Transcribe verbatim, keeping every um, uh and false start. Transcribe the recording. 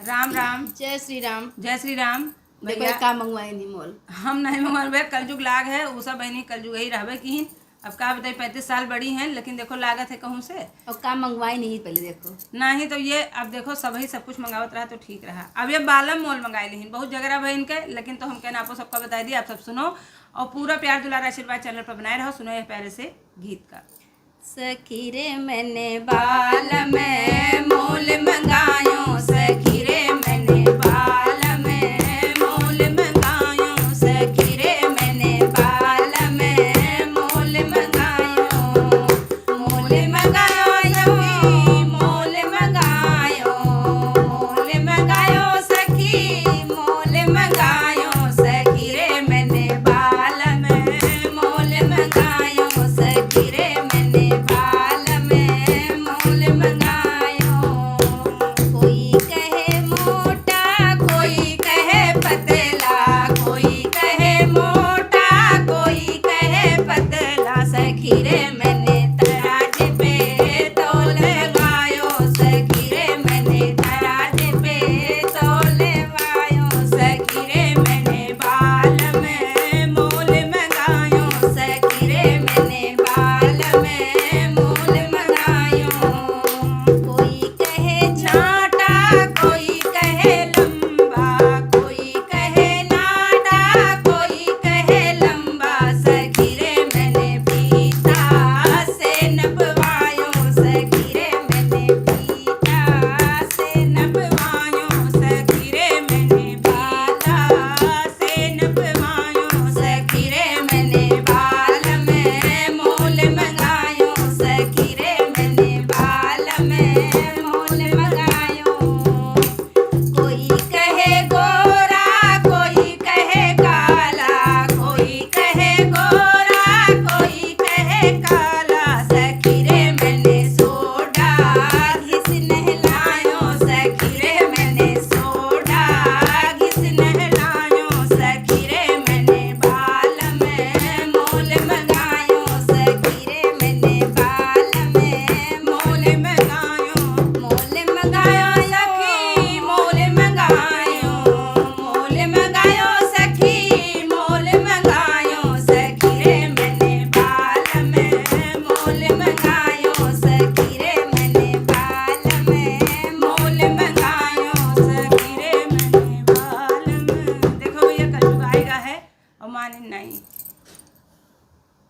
राम राम। जय श्री राम। जय श्री राम। देखो, भैया, ये का मंगवाए नहीं मोल। हम नहीं मंगवाए भैया, कलजुग लाग है, उ सब बहनी कलजुग ही रहबे की। अब का बताई, पैंतीस साल बड़ी हैं, लेकिन देखो लागत है कहूँ से। और का मंगवाए नहीं पहले देखो। नहीं तो ये, अब देखो, सब ही सब कुछ मंगावत रहा तो ठीक रहा। अब ये बालम मोल मंगाए लिहिन, बहुत झगड़ा भई इनके, लेकिन तो हम कहना आपको सबका बताई दी, आप सब सुनो और पूरा प्यार दुलार आशीर्वाद चैनल पर बनाए रहो। सुनो ये प्यारे से गीत का। सखी रे मैंने बालम मोल मंगायो, सखी